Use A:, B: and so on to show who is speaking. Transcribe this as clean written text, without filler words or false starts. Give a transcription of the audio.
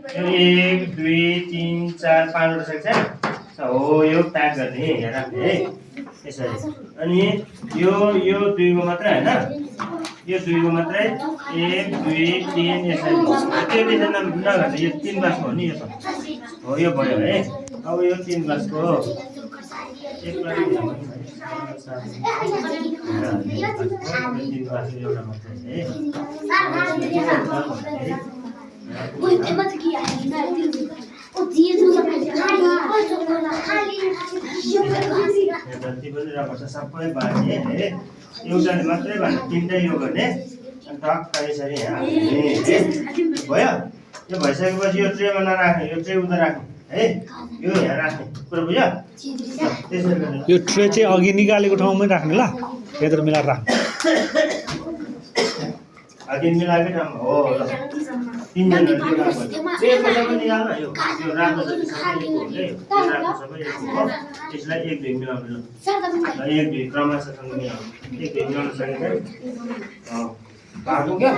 A: यो 1 2 3 4 5 वटा सक्छ हो यो प्याक गर्ने यहाँ राख्ने है यसरी अनि यो दुईको मात्रै हैन यो दुईको मात्रै 1 2 3 यसरी त्यति नगर्नु यो 3 ग्लासको हो नि यो त हो यो भयो है अब यो 3 ग्लासको एक ग्लास एउटा मात्रै है जति पनि राख्छ सबै बाँड्ने है एउटाले मात्रै भने तीनटै यो गर्ने अनि टक्क यसरी भयो यो भइसकेपछि यो ट्रेमा नराख्ने यो ट्रे उता राख्ने है यो यहाँ राख्ने कुरा बुझ्यो त्यसरी गर्ने
B: यो ट्रे चाहिँ अघि निकालेको ठाउँमै राख्ने ल फेदर मिलाएर राख्ने
A: अघि मिलाएकै ठाउँमा हो ल तीनजना ट्रे पैसा निकाल्न यो रातो जति सबै रातो सबै यसलाई 1 2 मिलाउनु ल 1 2 क्रमशः मिलाउनु 1 2 मिलाउन सकेको है भागो क्या